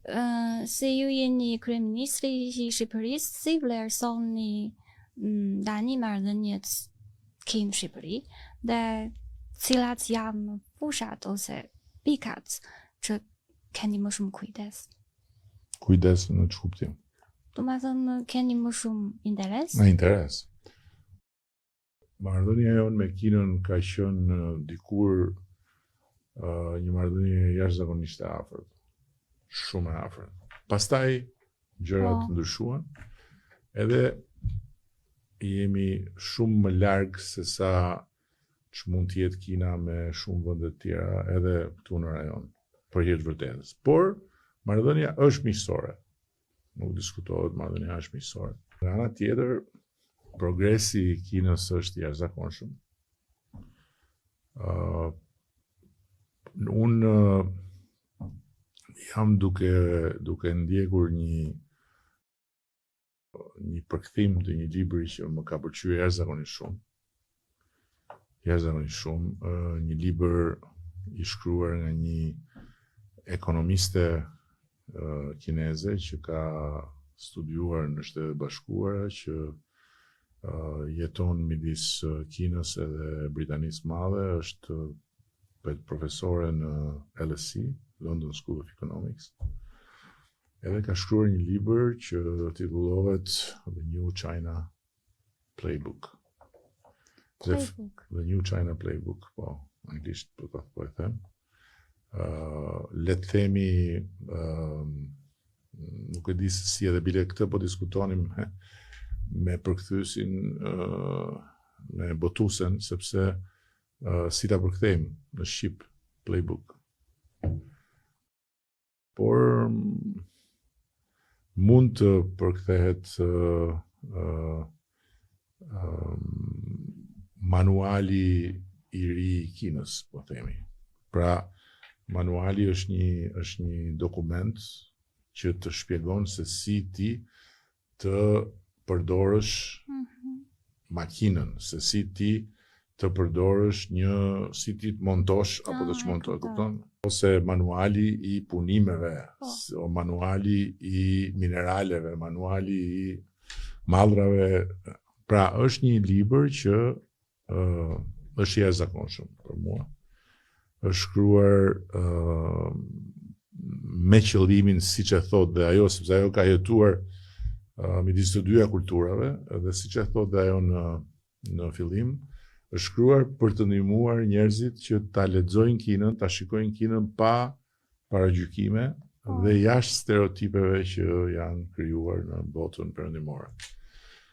Uh, si ju jeni kryeministri i Shqipërisë, si vlerësoni mm, tani marrëdhëniet Kinë Shqipëri dhe cilat janë fushat ose pikat që keni më shumë kujdes? Kujdes në ç'kuptim? Do me thënë, keni më shumë interes? Në interes. Marrëdhënia jonë me Kinën ka qenë dikur uh, një marrëdhënie jashtëzakonisht e afërt. Shumë e afërt. Pastaj gjërat po. ndryshuan. Edhe jemi shumë më larg se sa ç'mund të jetë Kina me shumë vende të tjera edhe këtu në rajon, për hir të vërtetës. Por marrëdhënia është miqësore. Nuk diskutohet, marrëdhënia është miqësore. Nga ana tjetër, progresi i Kinës është i jashtëzakonshëm. Uh, unë uh, jam duke duke ndjekur një një përkthim të një libri që më ka pëlqyer jashtëzakonisht shumë. Jashtëzakonisht shumë, uh, një libër i shkruar nga një ekonomiste uh, kineze që ka studiuar në Shtetet e Bashkuara, që uh, jeton midis Kinës edhe Britanisë së Madhe, është profesore në LSE, London School of Economics. Edhe ka shkruar një libër që titullohet The New China Playbook. Playbook. The, The New China Playbook, po, anglisht po ta po e them. Uh, le të themi uh, nuk e di se si edhe bile këtë po diskutonim me, me përkthyesin uh, me botuesen sepse uh, si ta përkthejmë në shqip playbook por mund të përkthehet uh, uh, manuali i ri i Kinës, po themi. Pra, manuali është një është një dokument që të shpjegon se si ti të përdorësh mm -hmm. makinën, se si ti të përdorësh një, si ti të montosh apo të ah, çmontosh, kupton? Ose manuali i punimeve, po. o manuali i mineraleve, manuali i mallrave. Pra, është një libër që uh, është i jashtëzakonshëm për mua. Është shkruar uh, me qëllimin siç e thotë dhe ajo, sepse ajo ka jetuar uh, midis të dyja kulturave dhe siç e thotë dhe ajo në në fillim, është shkruar për të ndihmuar njerëzit që ta lexojnë Kinën, ta shikojnë Kinën pa paragjykime po. dhe jashtë stereotipeve që janë krijuar në botën perëndimore.